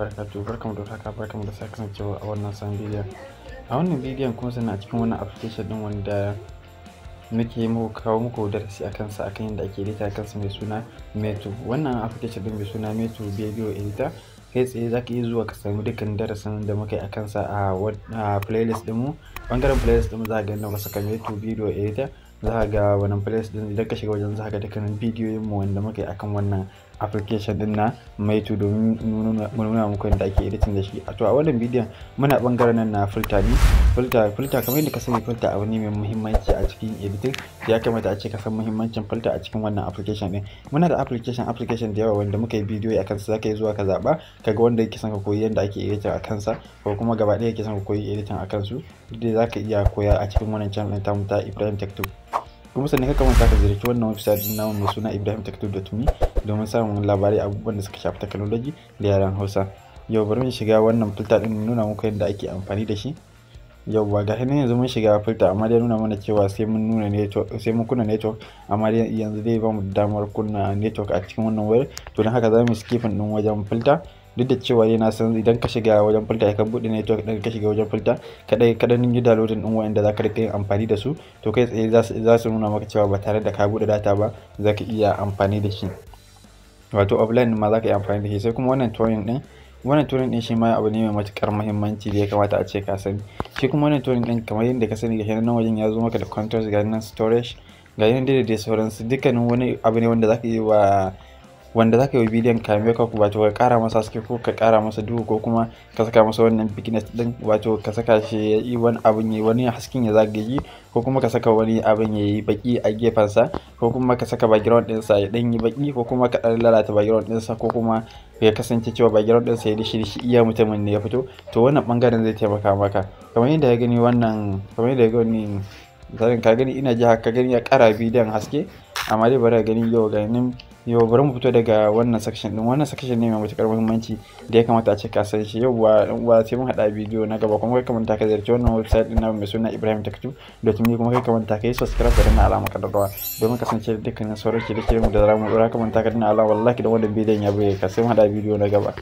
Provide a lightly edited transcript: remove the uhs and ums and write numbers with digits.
Barakatuh. Barkamu da haka, barkamu da sake kasancewa a wannan sabon bidiyon. A wannan bidiyon kuma sannan a cikin wannan application din wanda muke muku kawo muku darasi akan sa, akan yadda ake edita kansa, mai suna Meitu. Wannan application din mai suna Meitu Video Editor, kai tsaye zaka iya zuwa ka samu dukkan darasin da muka yi akan sa a playlist din mu. Bangaren playlist din mu, za ka ga inda muka saka Meitu Video Editor. Za ka ga wannan playlist din. Idan ka shiga wajen, za ka ga dukkanin bidiyoyin mu wanda muka yi akan wannan application din na Meitu, domin mu nuna muku yadda ake editing da shi. To, a wannan bidiyon muna bangaren nan na filter ne. Filter, filter, kamar yadda ka sani, filter abu ne mai muhimmanci a cikin editing. Ya kamata a ce ka san muhimmancin filter a cikin wannan application din. Muna da application da yawa wanda muka yi bidiyo akan su. Zaka yi zuwa ka zaba kaga wanda yake son ka koyi yadda ake editing a kansa, ko kuma gaba ɗaya yake son ka koyi editing a kansu, duk da zaka iya koya a cikin wannan channel ɗin tamu ta Ibrahim Tech Tube. Kuma sannan ka manta ka ziyarci wannan website din namu mai suna ibrahimtechtube.me domin samun labarai, abubuwan da suka shafi technology da yaren Hausa. Yau bari mu shiga wannan filter din, nuna muku yadda ake amfani da shi. Yauwa, ga nan yanzu mun shiga filter, amma dai nuna mana cewa sai mun nuna network, sai mun kunna network. Amma dai yanzu dai ba mu damar kunna network a cikin wannan wayar. To, don haka za mu skipping din wajen filter, duk da cewa dai na san idan ka shiga wajen filter, ka buɗe network ɗin, ka shiga wajen filter, kadai kadan yi downloading ɗin wa'anda za ka rika yin amfani da su, to kai tsaye za su nuna maka cewa ba tare da ka buɗe data ba za ka iya amfani da shi, wato offline ma za ka iya amfani da shi. Sai kuma wannan toning ɗin. Wannan toning ɗin shi ma abu ne mai matuƙar muhimmanci da ya kamata a ce ka sani. Shi kuma wannan toning ɗin, kamar yadda ka sani, ga nan wajen ya zo maka da contrast, ga nan storage, ga nan dai da sauransu. Dukkanin wani abu ne wanda za ka yi wa wanda zaka yi bidiyon ka make up, wato ka kara masa haske ko ka kara masa duhu, ko kuma ka saka masa wannan vignette din, wato ka saka shi ya yi wani abun, yi wani hasken ya zagaye, ko kuma ka saka wani abun ya yi baki a gefensa, ko kuma ka saka background ɗinsa ya ɗan yi baki, ko kuma ka ɗan lalata background ɗinsa, ko kuma ya kasance cewa background ɗinsa ya dishi dishi, iya mutumin ne ya fito. To, wannan bangaren zai taimaka maka. Kamar yadda ya gani wannan, kamar yadda ya gani misalin, ka gani, ina ji haka, gani ya kara bidiyon haske. Amma dai bari gani yau, ganin yau, bari mu fito daga wannan section din. Wannan section ne mai matukar muhimmanci da ya kamata a ce ka san shi. Yau wa sai mun hada bidiyo na gaba. Kuma kai ka manta ka ziyarci wannan website din namu mai suna ibrahimtechtube.me. Kuma kai ka manta ka yi subscribe da danna alamar kararrawa domin kasance da dukkanin sauran shirye-shiryen mu da zarar mu dora. Ka manta ka danna alama, wallahi, da wannan bidiyon ya burge ka. Sai mun hada bidiyo na gaba.